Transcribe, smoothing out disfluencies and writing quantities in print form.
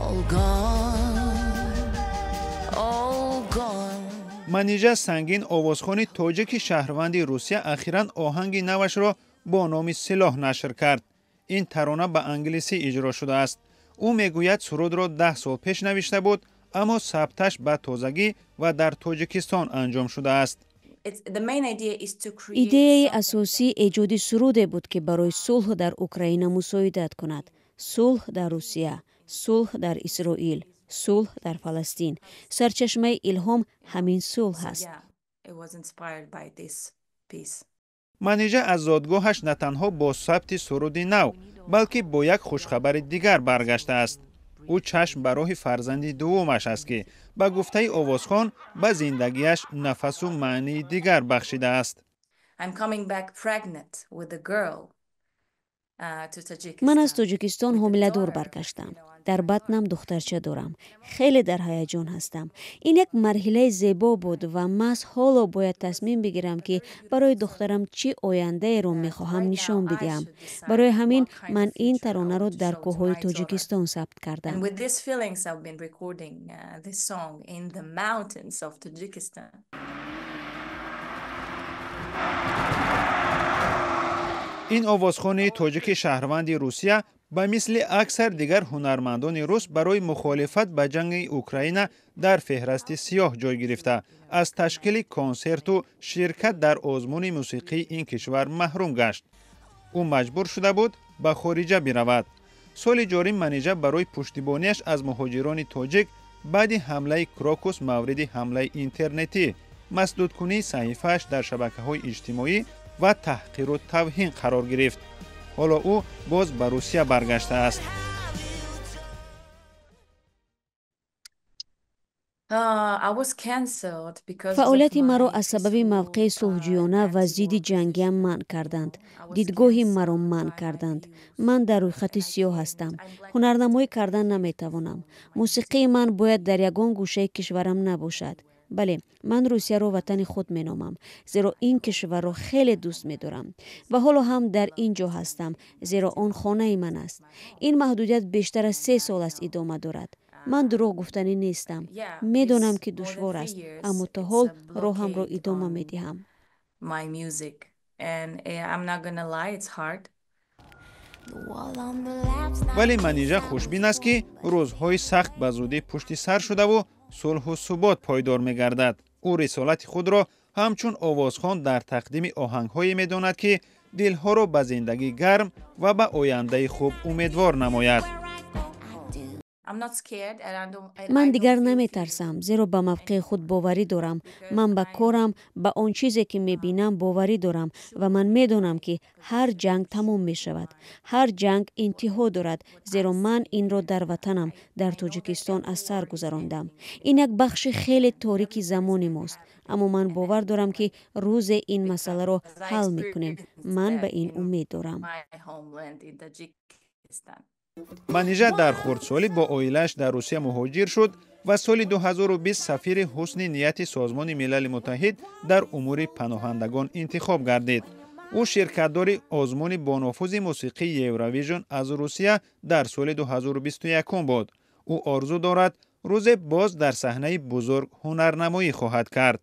All gone, all gone. Манижа Сангин, овозхони тоҷики шаҳрванди Русия, ахиран оҳанги навашро бо номи «Силоҳ» нашр кард. Ин тарона ба англисӣ иҷро шудааст. Ӯ мегӯяд, сурудро 10 сол пеш навишта буд, аммо сабташ ба тозагӣ ва дар Тоҷикистон анҷом шудааст. Идеяи асосӣ эҷоди суруде буд, ки барои сулҳ дар Украина мусоидат кунад, сулҳ дар Русия, сулҳ дар Исроил, сулҳ дар Фаластин. Сарчашмаи илҳом ҳамин сулҳ аст. Манижа аз зодгоҳаш на танҳо бо сабти суруди нав, балки бо як хушхабари дигар баргаштааст. Ӯ чашм ба роҳи фарзанди дуввумаш аст, ки ба гуфтаи овозхон, ба зиндагиаш нафасу маънии дигар бахшидааст. Ман аз Тоҷикистон ҳомиладор баргаштам. Дар батнам духтарча дорам. Хеле дар ҳаяҷон ҳастам. Ин як марҳилаи зебо буд ва маҳз ҳоло бояд тасмим бигирам, ки барои духтарам чӣ ояндаеро мехоҳам нишон бидиҳам. Барои ҳамин ман ин таронаро дар кӯҳҳои Тоҷикистон сабт кардам. Ин овозхони тоҷики шаҳрванди Русия ба мисли аксар дигар ҳунармандони рус барои мухолифат ба ҷанги Украина дар феҳрасти сиёҳ ҷой гирифта, аз ташкили консерту ширкат дар озмуни мусиқии ин кишвар маҳрум гашт. Ӯ маҷбур шуда буд ба хориҷа биравад. Соли ҷорӣ Манижа барои пуштибониаш аз муҳоҷирони тоҷик баъди ҳамлаи Крокус мавриди ҳамлаи интернетӣ, масдудкунии саҳифааш дар шабакаҳои иҷтимоӣ ва таҳқиру тавҳин қарор гирифт. Ҳоло ӯ боз ба Русия баргаштааст. Фаъолияти маро аз сабаби мавқеи сулҳҷӯёна ва зидди ҷангиам манъ карданд. Дидгоҳи маро манъ карданд. Ман дар рӯйхати сиёҳ ҳастам, ҳунарнамоӣ кардан наметавонам. Мусиқии ман бояд дар ягон гӯшаи кишварам набошад. Бале, ман Русияро ватани худ меномам, зеро ин кишварро хеле дӯст медорам ва ҳоло ҳам дар ин ҷо ҳастам, зеро он хонаи ман аст. Ин маҳдудият бештар аз 3 сол аст идома дорад. Ман дурӯғ гуфтанӣ нестам, медонам, ки душвор аст, аммо то ҳол роҳамро идома медиҳам. Вале Манижа хушбин аст, ки рӯзҳои сахт ба зудӣ пушти сар шудаву сулҳу субот пойдор мегардад. Ӯ рисолати худро ҳамчун овозхон дар тақдими оҳангҳое медонад, ки дилҳоро ба зиндагӣ гарм ва ба ояндаи хуб умедвор намояд. Ман дигар наметарсам, зеро ба мавқеи худ боварӣ дорам. Ман ба корам, ба он чизе, ки мебинам, боварӣ дорам ва ман медонам, ки ҳар ҷанг тамом мешавад, ҳар ҷанг интиҳо дорад, зеро ман инро дар ватанам, дар Тоҷикистон, аз сар гузарондам. Ин як бахши хеле торики замони мост, аммо ман бовар дорам, ки рӯзе ин масъаларо ҳал мекунем. Ман ба ин умед дорам. Манижа дар хурдсолӣ бо оилааш дар Русия муҳоҷир шуд ва соли 2020 сафири ҳусни нияти Созмони Милали Муттаҳид дар умури паноҳандагон интихоб гардид. Ӯ ширкатдори озмуни бонуфузи мусиқии Евровижн аз Русия дар соли 2021 буд. Ӯ орзу дорад, рӯзе боз дар саҳнаи бузург ҳунарнамоӣ хоҳад кард.